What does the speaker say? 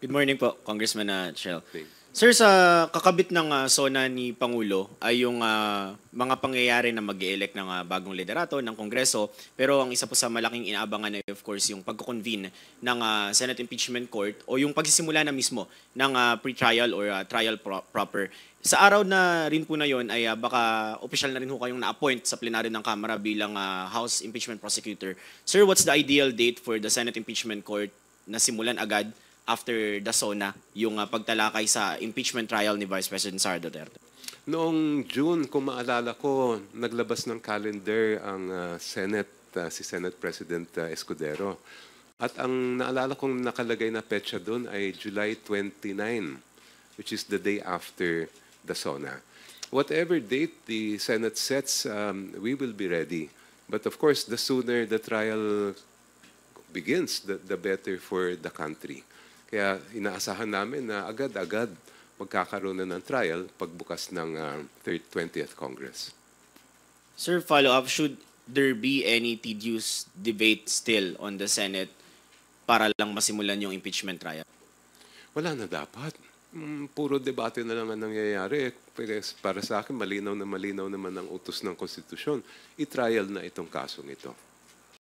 Good morning po, Congressman Chel. Okay. Sir, sa kakabit ng SONA ni Pangulo ay yung mga pangyayari na mag-elect ng bagong liderato ng Kongreso. Pero ang isa po sa malaking inaabangan ay of course yung pagko-convene ng Senate Impeachment Court o yung pagsisimula na mismo ng pre-trial or trial proper. Sa araw na rin po na yon ay baka official na rin po kayong na-appoint sa plenaryo ng Kamara bilang House Impeachment Prosecutor. Sir, what's the ideal date for the Senate Impeachment Court na simulan agad after the SONA, yung pagtalakay sa impeachment trial ni Vice President Sara Duterte? Noong June, kung maalala ko, naglabas ng calendar ang si Senate President Escudero. At ang naalala kong nakalagay na petsa doon ay July 29, which is the day after the SONA. Whatever date the Senate sets, we will be ready. But of course, the sooner the trial begins, the better for the country. Kaya inaasahan namin na agad-agad magkakaroon na ng trial pagbukas ng 20th Congress. Sir, follow-up, should there be any tedious debate still on the Senate para lang masimulan yung impeachment trial? Wala na dapat. Puro debate na lang ang nangyayari. Para sa akin, malinaw naman ang utos ng konstitusyon. I-trial na itong kasong ito.